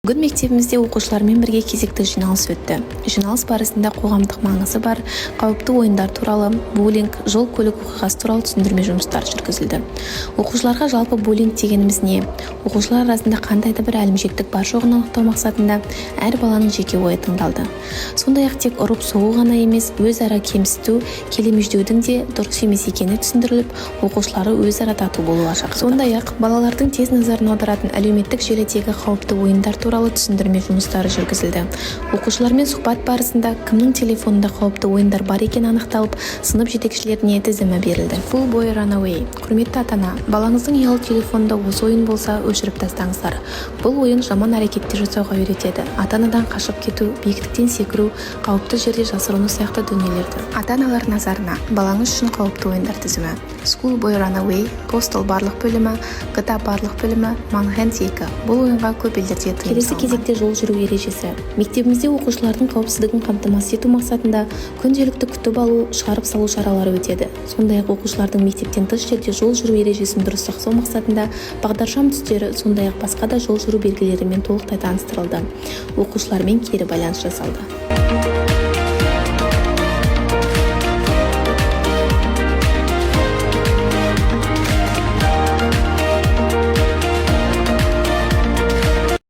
Бүгін мектебімізде оқушылармен бірге кезекті жиналыс өтті. Жиналыс барысында қоғамдық маңызы бар қауіпті ойындар туралы, буллинг, жол-көлік оқиғасы туралы түсіндірме жұмыстары жүргізілді. Оқушыларға жалпы буллинг дегеніміз не, оқушылар арасында қандай да бір әлімжеттік бар-жоғын анықтау мақсатында әр баланың жеке ойы тыңдалды. Сондай-ақ тек ұрып-соғу ғана емес, өзара кемсіту, келемеждеудің де дұрыс емес екені түсіндіріліп, оқушылары өзара тату болуға шақырды. Сондай-ақ балалардың тез назарын аударатын әлеуметтік желідегі қауіпті ойындар туралы түсіндірме жұмыстары жүргізілді. Оқушылармен сұхбат барысында кімнің телефонында қауіпті ойындар бар екені анықталып, сынып жетекшілеріне тізімі берілді. Schoolboy Runaway. Құрметті ата-ана, балаңыздың ұялы телефонында осы ойын болса, өшіріп тастаңыздар. Бұл ойын жаман әрекеттер жасауға үйретеді. Ата-анадан қашып кету, биіктіктен секіру, қауіпті жерде жасырыну сияқты дүниелерді. Ата-аналар назарына: балаңыз үшін қауіпті ойындар тізімі: Schoolboy Runaway, Postal барлық бөлімі, GTA барлық бөлімі, Manhunt 2. Бұл ойынға көп елдерде тыйым. Келесі кезекте жол жүру ережесі. Мектебімізде оқушылардың қауіпсіздігін қамтамасыз ету мақсатында күнделікті күтіп алу, шығарып салу шаралары өтеді. Сондай-ақ оқушылардың мектептен тыс жерде жол жүру ережесін дұрыс сақтау мақсатында бағдаршам түстері, сондай-ақ басқа да жол жүру белгілерімен толықтай таныстырылды. Оқушылармен кері байланыс жасалды.